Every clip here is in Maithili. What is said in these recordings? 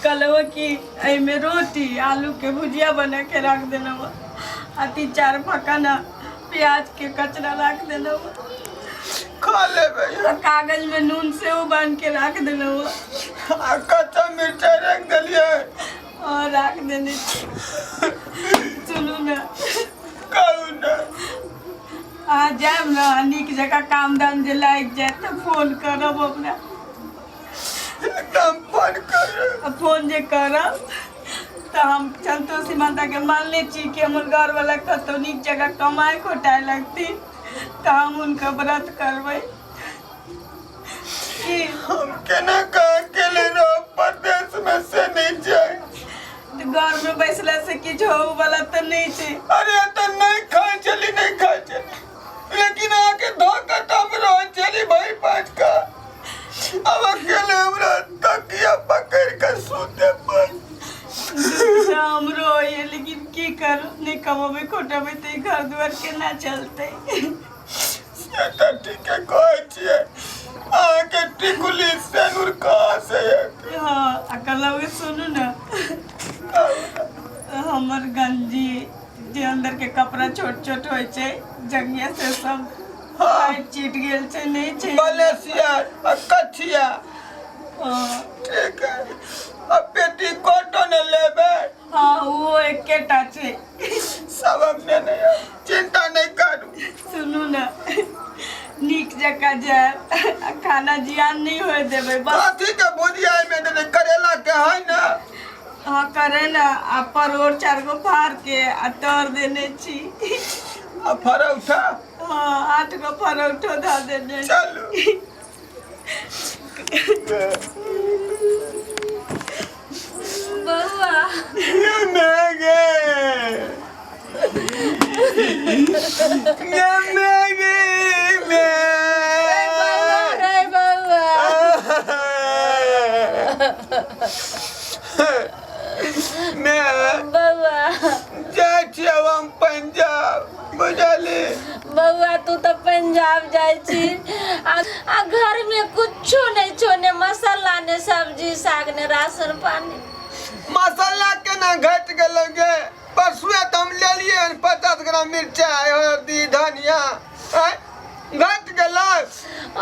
कहलहुँ कि एहिमे रोटी आलू के भुजिया बना के रख देलहुँ आ तीन चार फकना प्याज के कचरा रख देलहुँ। खा लेबै। आ कागज में नून सेहो बान्हि के राख देलहुँ। आ कच्चा मिरचाइ राखि देलियै? और राख देने छी। सुनू ने। कहू ने। अहाँ जायब ने, नीक जकाँ काम धाम जे लागि जायत तऽ फोन करब हमरा। एकदम फोन करब। आ फोन जे करब तऽ हम संतोषी माताके मानले छी कि हमर घरवला कतहु नीक जकाँ कमाय खोटाय लगथिन तऽ हम हुनका व्रत करबै की। हम केना कऽ अकेले रहब परदेश में से नहीं जाय। तऽ घरमे बैसला से किछु होउ वाला तऽ नहि छै। अरे तऽ नहीं खाइ छली, नहीं खाइ छली, लेकिन अहाँके धऽ कऽ तऽ हम रहै छली भरि पाँच का। अब अकेले हमरा तकिया पकड़ि कऽ सुते पड़त। दुख तऽ हमरो होइए, लेकिन की करू, नहि कमेबै खोटेबै तऽ ई घर दुआर केना चलतै? से तऽ ठीके कहै छियै। अहाँके टिकुली सेनुर कहाँ से एतै? हँ, आ कहलहुँ सुनू ने, हमर गंजी जे अंदर के कपड़ा छोट छोट होइ छै, जंगिया से सब फाटि चिट गेल छै, नहि छै। मलेशिया आ कथिया? हँ। ठीक है। आ पेटीकोटो ने लेबै? हँ, ओहो एकेटा छै। सब हम नेने आयब, चिंता नहीं करू। सुनू ने, नीक जकाँ जायब आ खाना जियान नहि होय देबै बस। कथी के भुजिया में देने? करेला के है ने? हँ, करे ने, आ परोड़ चारि गो फाड़ के आ तर देने छी। आ फरौठा? हँ, 8 गो फरौठो धऽ देने छी। चलू। बौआ। ये गे, ये गे मैं। बौआ रे बौआ। मैं बौआ जाइ छियै हम पंजाब, बुझली? बौआ, तू तऽ पंजाब जाइ छी आ घर में कुछो नहीं छो, ने मसाला ने सब्जी साग ने राशन पानी। मसाला केना घटि गेलै गे? परसुए तऽ हम लेलियै हन 50 ग्राम मिरचाइ, हरदी, धनिया। आँय, घटि गेलै?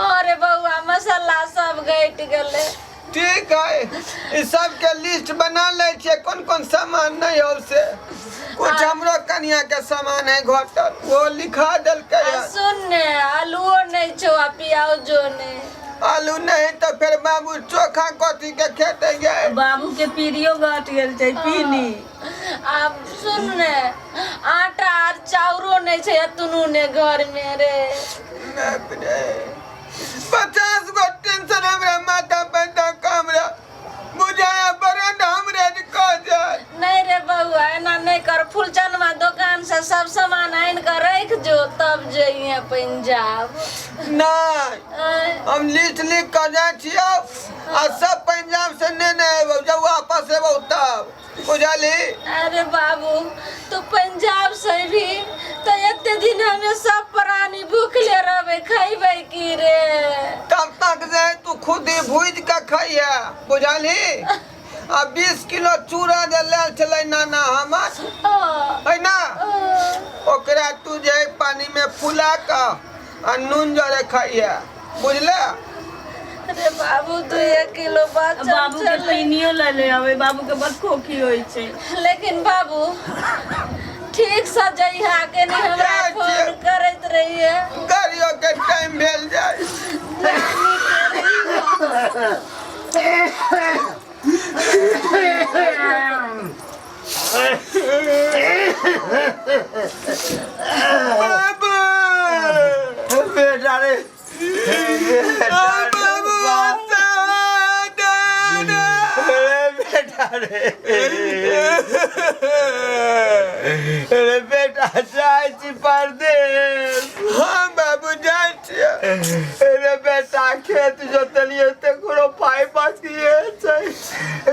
अरे बौआ, मसाला सब घटि गेलै। ठीक है, ई सबके लिस्ट बना लै छियै कोन कोन सामान नहीं हो से। कुछ हमरो कनिया के सामान है घटल, वो लिखा देलकै। आ हन। सुन ने, आलूओ नहीं छो आ प्याजो नहीं। आलू नहीं तऽ फेर बाबू चोखा कथी के खेतै गे? बाबू के पीरियो घट गेल छै, पीनी। आब सुन ने, आटा आर चाउरो नहीं छै एतनो ने घर में रे। बाप रे, 50 गो टेंशन हमरा माथा पर दऽ कऽ हमरा बुझाया बरेंड हमरे जे कह जाय। नहीं रे बउआ, एना नहीं कर, फूलचनमा दोकान से सब सामान आनि कऽ राखि जो तब जइहे पंजाब। नहीं। आँय। हम लिस्ट लिख कऽ जाइ छियौ आ सब पंजाब से नेने अयबौ जब वापस एबौ तब, बुझली? अरे बाबू, तू पंजाब से भी तो एते दिन हमें सब प्राणी भूखले रहबे, खैबे की रे? तब तक जे तू खुद ही भूजि कऽ खैहे, बुझलही? आ 20 किलो चूड़ा जे लेल छलै नाना हमर है ना, ओकरा तू जे है पानी में फुला कऽ आ नून जरे खैहे, बुझले? अरे बाबू, 2 किलो बचल बाबू के छलै। पीनियो ले ले अबै, बाबू के बड़ खोखी होइ छै। लेकिन बाबू, ठीक से जइहा के नहीं हमरा जाइ फोन छियै। करैत रहिए। गाड़ियो के टाइम भेल जाय। बाबू। बेटा रे। बाबू, अरे बेटा रे, अरे बेटा, जाइ छी परदेश। हाँ बाबू, जाइ छियै। अरे बेटा, खेत जोतलियै तकरो पाइ बाकिए छै।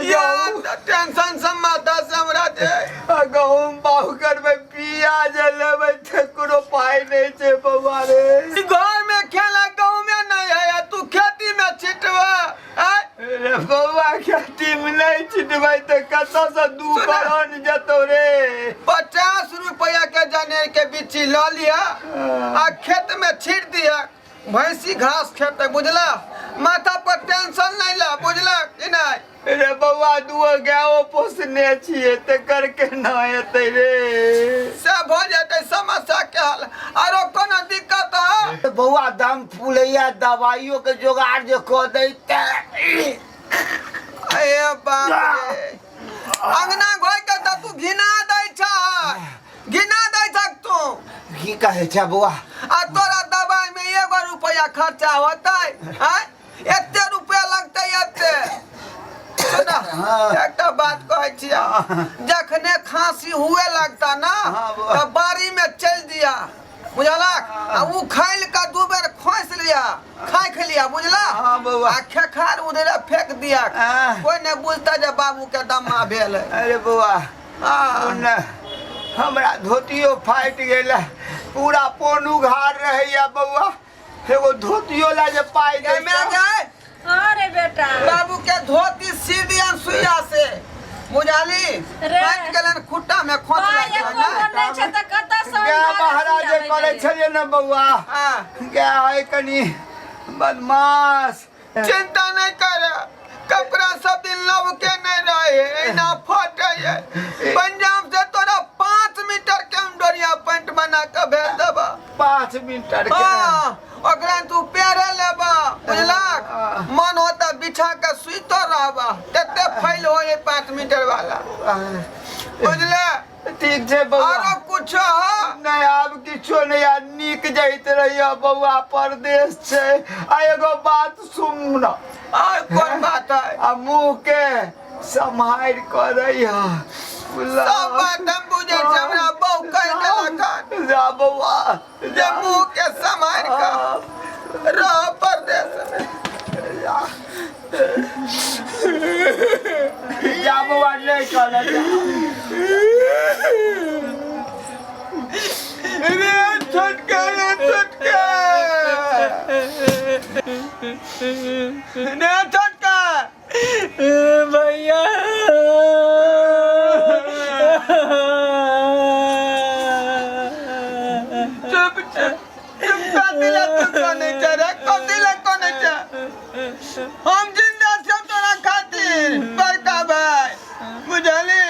यार, टेंशन से माथा से हमरा जे आ गहूम बाहु करबै, बिया जे लेबै तकरो पाइ नहि छै बौआ रे। घर में खेला गाँव में नहीं है, तू खेती में छिटवा आय? अरे रे बौआ खेती में नहीं छिटबै तऽ कतऽसँ दू सुन। बरन जेतौ रे। 50 रुपया के जनेर के बिच्ची लऽ लिअ आ खेत में छीट दिअ, भैंसी घास खेतै, बुझला? माथा पर टेंशन नहीं ला, बुझला कि नहीं? रे बौआ, दूगो गायो पोसने छियै, तेकर केना हेतै रे? से भऽ जेतै समस्या के हल। आरो कोनो दिक्कत है? बौआ, दम फूलैया, दवाइयो के जोगाड़ जे कऽ दैते। अरे बाप रे, अंगना घोइ के तऽ तू घिना दै छ, घिना दै छ तू। की कहै छै बौआ? आ तोरा दवाई में एगो रुपया खर्चा होतै? आँय, एते रुपया लगतै एते? सुना, एकटा बात कहै छियै, जखने खांसी हुए लगता ना, बौआ। तऽ बाड़ी में चलि दिया, बुझलक? आ उ खाइल के दू बेर खोसि लिया, खाइख लिया, बुझला? हाँ, बौआ। आ खेखार उधरे फेंक दिया। कोई नहीं बुझता जे बाबू के दम्मा भेल है। अरे बौआ, सुन ने, हमरा धोतियो फाटि गेल है, पूरा पोन उघार रहैया बौआ, एगो धोतियो ला जे पाइ गे दैता। मैं जाए। हाँ रे बेटा। बाबू के धोती सी दियन सुइया से, बुझाली? रे। फाटि गेलन, खुट्टा में खोच पाइ लागि एको गेल गो ने। नहि छै तऽ कतऽ सँ गाय बहरा जे करै छलियै ने बौआ, गाय है कनि बदमाश। चिंता नहीं कर, कपड़ा सब दिन लव के नहीं रहे, एना फटे है। पंजाब से तोरा 5 मीटर के हम डोरिया पैंट बना के भेज देबा। 5 मीटर के? हाँ, ओकरा तू पेरे लेबा, बुझलक? हाँ। मन होता बिछा के सुइतो रहबा, तते फैल हो 5 मीटर वाला, बुझले? ठीक छै बौआ। आरो कुछ हो? नहि, आब किछो नहि। आ नीक जाइत रहिए बौआ, परदेश छै। आ एगो बात सुन न। और कोन बात है? आ मुँह के सम्हारि कऽ रहिए, बुझलक? सब बात हम बुझै छी, हमरा बहु कहि देलक हन। जा बौआ। जे मुँह के सम्हारि कऽ रह परदेश में। जा, जा बौआ, नहि कहल जा। रे छोटका, रे छोटका, रे छोटका। भैया। चुप, चुप, चुप। कथी ला तू कनै छै रे? कथी ला कनै छै? हम जिंदा छियौ तोरा खातिर, बड़का भाई, बुझली?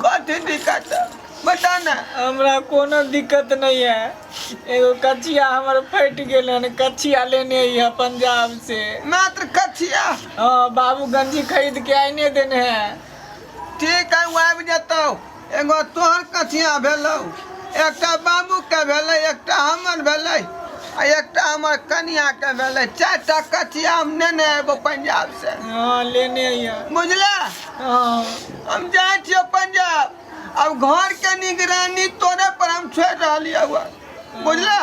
कथी दिक्कत है? बता ना। हमरा कोनो दिक्कत नहीं है। एगो कचिया हमर फटि गेल हन, कचिया लेने है पंजाब से। मात्र कचिया? हाँ, बाबू गंजी खरीद के आइने देने है। ठीक है, ओ आबि जेतौ। एगो तोहर कचिया भेलौ, एकटा बाबूके भेलै, एकटा हमर भेलै आ एकटा हमर कनियाके भेलै। चारिटा कचिया हम नेने अयबो पंजाब से। हाँ, लेने है। बुझले? हाँ। हम जाइ छियौ पंजाब, अब घर के निगरानी तोरे पर हम छोड़ि रहलियै हुआ, बुझले?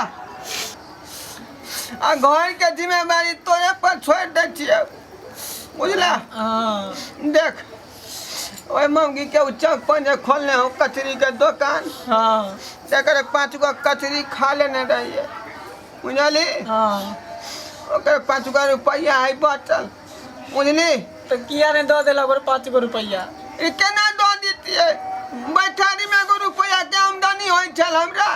आ घर के जिम्मेवारी तोरे पर छोड़ि दै छियौ, बुझले? हाँ। देख, ओहि मौगी के उ चौक पर जे खोलने हो कचरी के दोकान, तकर 5 गो कचरी खा लेने रहिए, बुझली? हाँ। ओकर 5 गो रुपैआ है बचल, बुझली? तऽ किया नहि दऽ देलक ओकर 5 गो रुपैआ? ई केना दऽ दितियै? बैठारी में एगो रुपैआ के आमदनी होइ छल हमरा,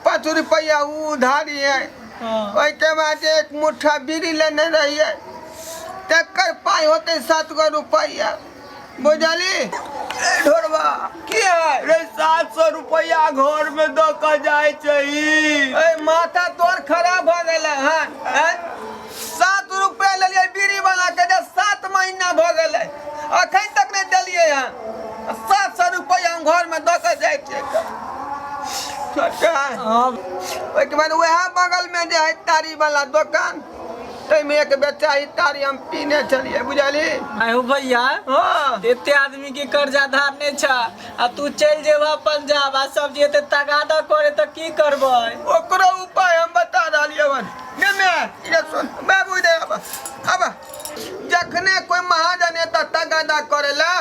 5 रुपैआ उ उधारी है। ओहिके बाद एक मुट्ठा बीड़ी लेने रहिए, तकर पाइ होतै 7 गो रुपैआ, बुझली? ए ढोरबा। की है? रे, 700 रुपैआ घर में दऽ कऽ जाइ छै ई। ए, माथा तोर खराब भऽ गेलै हन? हैं? 7 रुपया लेलियै बीड़ी वाला के जे 7 महीना भऽ गेलै, अखन तक नहि देलियै हन। 700 रुपया हम घरमे दऽ कऽ जाइ छियै छोटका। ओहिके बाद वएह बगलमे जे है तारी वाला दोकान, ताहिमे एक बेचारी तारी हम पीने छलियै, बुझली? आयु भैया। एते आदमी के कर्जा धारने छ आ तू चलि जेबह पंजाब आ सब जे एते तगादा करे तऽ की करबै? ओकरो उपाय हम बता रहलियै हन। ने इधर सुन बाबू, इधर आब, आब। जखने कोई महाजन एता तगादा करेला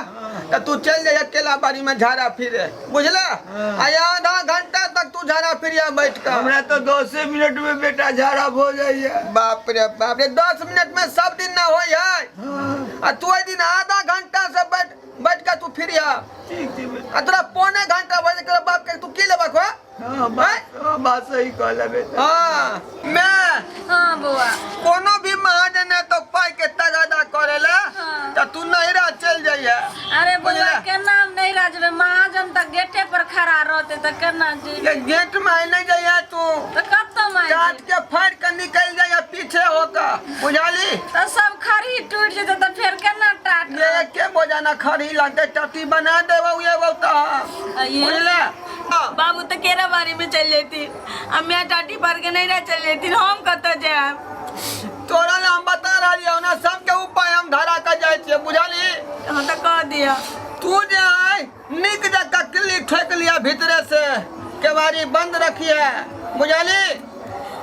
तऽ तू चलि जाइए केला बाड़ी में झाड़ा फिरे, बुझला? आ आधा घंटा तक तू झाड़ा फिरिया बैठ कऽ। हमरा तो 10 मिनट में बेटा झाड़ा हो जाइए। बाप रे बाप रे, 10 मिनट में सब दिन ना होई है। आ तू ओहि दिन आधा घंटा से बैठ बैठ के तू फिरिया। ठीक छै बेटा। आ तोरा पौने घंटा बजे के बाप के तू की लेबक हो? हाँ, बात, हाँ, बात सही कहला बेटा। हाँ, मैं हाँ बौआ। कोनो भी महाजन है तो पाई के तगादा करेला। तो तू नहिरा चल जाइए। अरे बौआ, बुझला? केना हम नहीं राजबे? महाजन तऽ गेटे पर खड़ा रहते तऽ केना जेबै? ये गेट में आइ नहीं जाइए तू। तऽ कतऽ मारि? काट के फाड़ के निकल जाइए पीछे होकर, बुझाली? तऽ सब खड़ी टूटि जेतै तऽ फेर केना टाट? ये के बोजाना खड़ी लगते, टटी बना देबो ये वो तो। आइए। बुझले? हाँ। बाबू तऽ केरा बाड़ी में चल जेती आ मैं टाटी पर के नहीं रह चल जेती, हम कतऽ जायब? तोरा ला हम बता रहलियौ ना, सबके उपाय हम धरा के जाइ छियै, बुझली? हम तऽ कह दिअ। तू जे है नीक जकाँ किल्ली ठोकि लिया भीतरे से, केवाड़ी बंद रखिए, बुझली?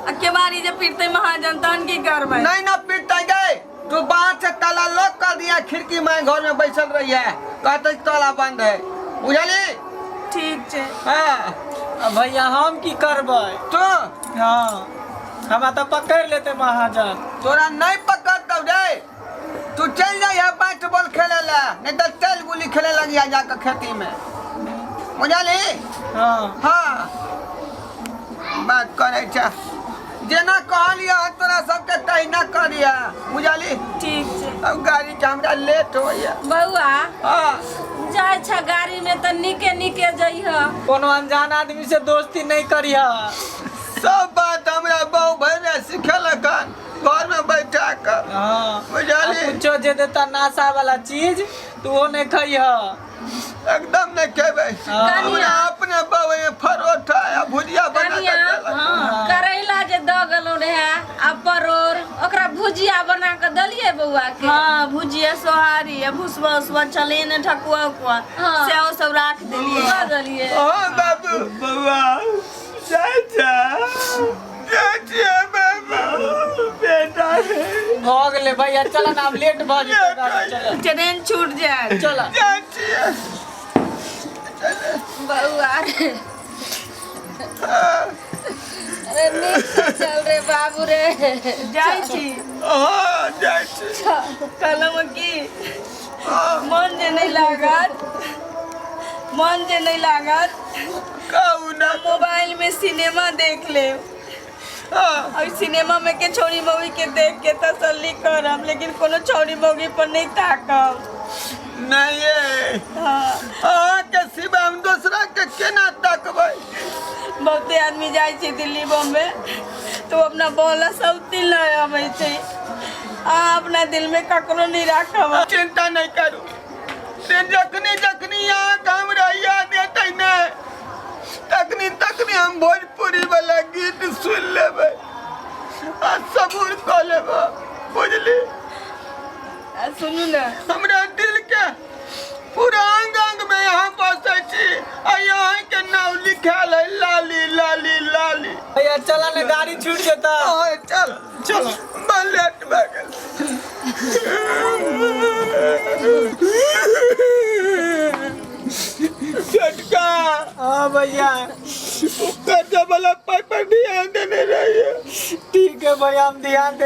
आ केबाड़ी जे पीटते महाजन तहन की करबै? नहीं ना पीटते गए, तू बाहर से ताला लॉक कर दिया, खिड़की में घर में बैसल रही है, कहते ताला बंद है, बुझली? ठीक छै। हाँ। आ भैया, हम की करबै? तू? हाँ, हमरा तऽ पकड़ि लेतै महाजन। तोरा नहीं पकड़तौ रे, तू चल जाइए बैट बॉल खेले ला, नहीं तो चल गुली खेले लगिया जाकर खेती में, बुझली? हाँ। हाँ, बात करे छा, जेना कहलिया तोरा सबके तहिना करिया, बुझली? ठीक छै। अब गाड़ी के हमरा लेट होइया। बौआ। हाँ। जाइ छ गाड़ी में तऽ नीके नीके जइह। कोनो अनजान आदमी से दोस्ती नहीं करिह। सब बात हमरा बहु भैया सिखेलक हन घर में बैठा कर। हाँ। बुझली? आ कुछो जे देता नाशा वाला चीज तो वो नहीं खइह। एकदम नहीं खेबै। हाँ। हमरा अपने बहु में परोठा या भुजिया बना के कनिया। देलक। करैला जे दऽ गेलहुँ रहे आ परोड़, ओकरा भुजिया बना कऽ देलियै बौआ के? हाँ, भुजिया सोहारी आ भुसवा उसवा छलै ने, ठकुआ उकुआ, से ओ सब राख देलियै। दऽ देलियै? हाँ बाबू। बौआ, चाचा। जाइ छियै बाबू। बेटा रे। भऽ गेलै भैया, चल ना, आब लेट भऽ जेतै गाड़ी, चल। ट्रेन छूट जायत। चल। जाइ छियै। बौआ रे, अरे नीक से चल रे बाबू रे। जाइ छी। हाँ, जाइ छी। कहलहुँ की, हाँ। मन जे नहि लागत, मन जे नहि लागत, कहू ना। मोबाइल में सिनेमा देख लेब। और सिनेमा में के छौरी मौगी के देख के तसल्ली करब, लेकिन कोनो छौरी मौगी पर नहीं ताकब। नहीं ये। अहाँ के सिवा हम दूसरा के केना तकबै? बहुते आदमी जाइ छै दिल्ली बॉम्बे तो अपना बोला सब तिल लऽ अबै छै, आ अपना दिल में ककरो नहीं राखब। चिंता नहीं करू से, जखनी जखनी यहाँ के हमरा याद एतै ने, तखनी तखनी हम भोजपुरी वाला गीत सुन लेबै आ सबूर कऽ लेबै, बुझली? आ सुनू ने। हमरा दिल के पूरा अंग अंग में यहाँ बसै छी आ यहाँ के नाम लिखल है, लाली लाली लाली। भैया, चल ना, गाड़ी छूट जेता। हाँ, चल चल। बड़ लेट भऽ गेल। छोटका। हाँ भैया। कर्जा वाला पाई पर ध्यान देने रहिए। ठीक है भैया, हम ध्यान दे।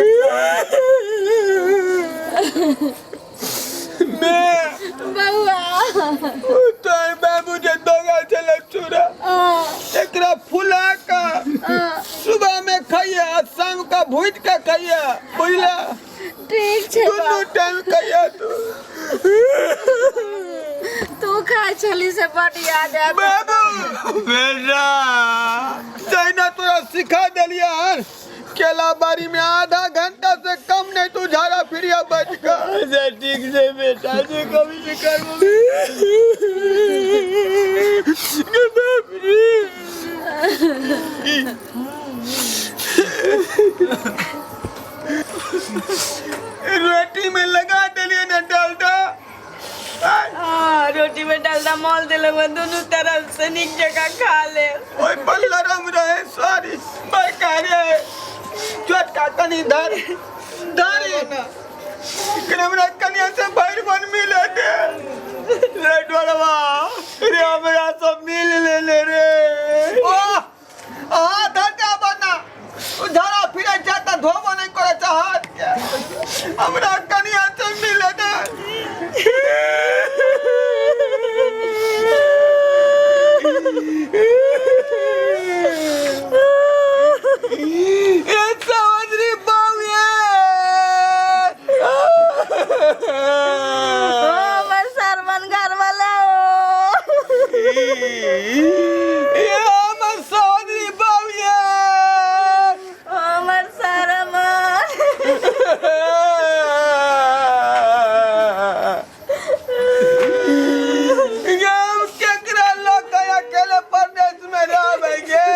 मैं बौआ। तोहर बाबू जे दौड़ा छलै चूड़ा, एकरा फुला के सुबह में खाइए आ शाम का भूज के खाइए, बुझला? ठीक छै। दुनू टाइम खाइए तू। तू खाइ छली से बड याद आयत। बाबू। बेटा। जहिना तोरा सिखा देलियै हन, केला बाड़ी में आधा घंटा से कम नहीं तू झाड़ा फिरिया बैठ कर। अच्छा, ठीक छै बेटा, जे कभी से करबो। बाप रे। रोटी में लगा देलियै ने डालडा। हाँ, रोटी में डालडा मल देलक, दुनू तरफ से नीक जगह खा ले। ओहि पर लरम रहे, सॉरी बड़का रे। छोटका, कनी धर धर, हमरा कनिया से भरि मन मिले दे। रे डोलवा रे, हमरा सब मिल लेले रे। ओह। हमरा कनिया से मिले दे। ये चौधरी बाबू ये। ओ हमर सरवन घर वाला ओ। ये हमर चौधरी बाबू ये। ओ हमर सरवन। हम केकरा लऽ के अकेले परदेश में रहबै गे?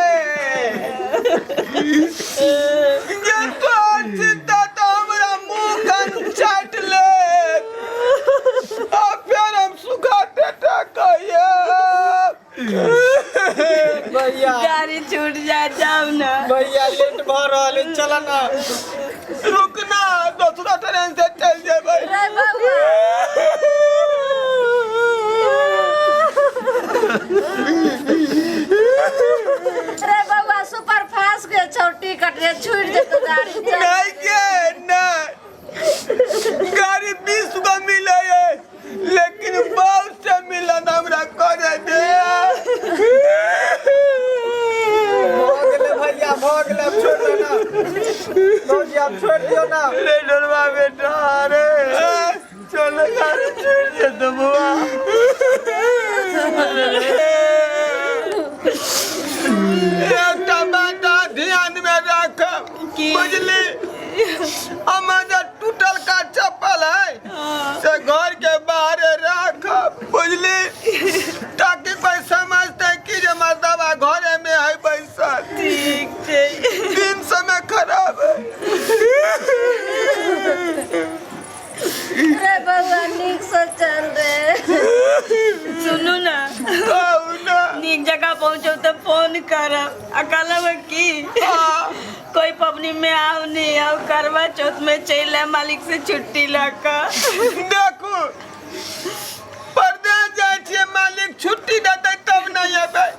गे तोहर चिंता तऽ हमरा मुँह कान चाटि लेत आ फेर हम सुखा टेटा कहिए। भैया, गाड़ी छूट जाए, जाओ ना। भैया, लेट भऽ रहल है, चल ना। रुक ना, दोसरा ट्रेन से चलि जेबै। रे बबुआ, रे बबुआ, सुपर फास्ट के छौ टिकट रे, छूट जेतौ गाड़ी, चल। नहीं के नहीं, गाड़ी 20 गो मिले है, लेकिन बहुत से मिलन हमरा करे दे। भऽ गेलै भैया, भऽ गेलै, आब छोड़ दो ना। भौजी, आब छोड़ दियौ ना। रे डोलवा बेटा रे, चल, गाड़ी छूट जेतौ बौआ। एकटा बात अहाँ ध्यान में राखब, बुझली? हमर जे टूटल का चप्पल है से घर के बाहर राखब, बुझली? ताकि कोई समझते कि जे मर्दबा घरे में है बैसल। ठीक छै। दिन समय खराब है। रे बबुआ, नीक से चल रे। सुनू ना। कहू ना। नीक जगह पहुँचो तऽ फोन करब आ कहलब की कोई पबनी में आओ नहीं आओ, करवा चौथ में चलि आयब मालिक से छुट्टी लऽ कऽ। देखू, परदेश जाइ छियै, मालिक छुट्टी देतै तब नहि अयबै।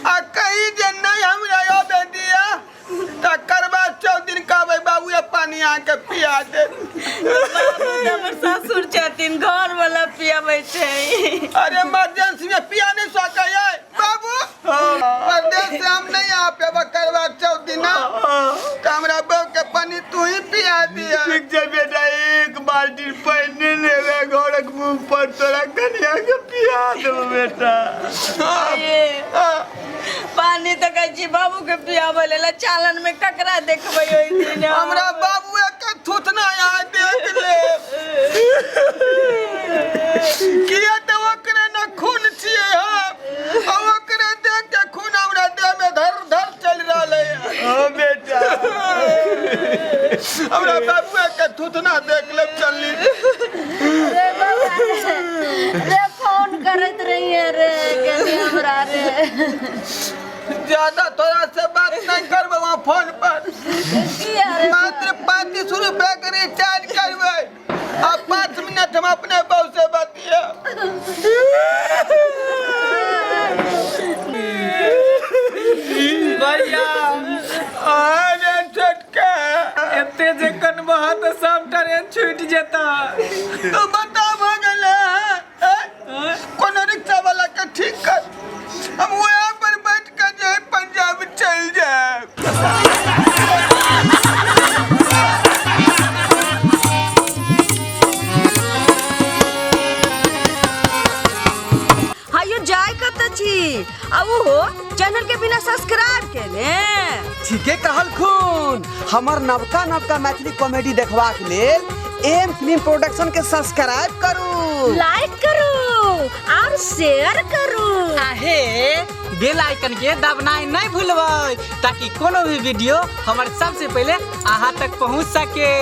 आ कहीं जे नहि हमरा अबै दिया तऽ करवा चौथ दिन कहबै बाबू पानी अहाँके पिया देत। बाबू तऽ हमर ससुर छथिन, घर वाला पियाबै छै। अरे, इमरजेंसी में पिया नहीं सकै है बाबू। परदेश से हम नहीं आ पेबा करवा चौथ दिन, तऽ हमरा बहू के पानी तू ही पिया दिया। ठीक छै बेटा, एक बाल्टी पानि लेबे घरक मुँह पर, तोरा कनिया के पिया देबो बेटा। ये पानी तऽ कहै छी बाबू के पियाबै लेल, चालन में ककरा देखबै ओहि दिन? हमरा बाबू के थुथना यहाँ देख ले, किया तऽ ओकरे न खून छियै हम, आ ओकरे देख के खून हमरा देह में धर धर चलि रहल है। हाँ बेटा। हमरा बाबू के थुथना देख ले, चलली। रे बबुआ रे, रे फोन करैत रहिए रे कनी हमरा रे। ज्यादा तोरा से बात नहीं करबै वहाँ फोन पर। किया रे? मात्र 35 रुपया के रिचार्ज करबै आ 5 मिनट हम अपने बहू से बतिया। भैया। अरे छोटका। एते जे कनबह तऽ सब ट्रेन छूटि जेता। तू बता, भऽ गेलै हैं? कोनो रिक्शा वाला के ठीक कर, हम वहाँ पर बैठ के जे है पंजाब चल जाए। हायो, जाय कतऽ छी आ ओहो चैनल के बिना सब्सक्राइब केने? ठीके कहलखुन। हमर नवका नवका मैथिली कॉमेडी देखबाक लेल एम फिल्म प्रोडक्शन के सब्सक्राइब करू, लाइक करू और शेयर करू। आहे, बेल आइकन के दबनाइ नहि भूलबै, ताकि कोनो भी वीडियो हमर सबसे पहिले अहाँ तक पहुँच सके।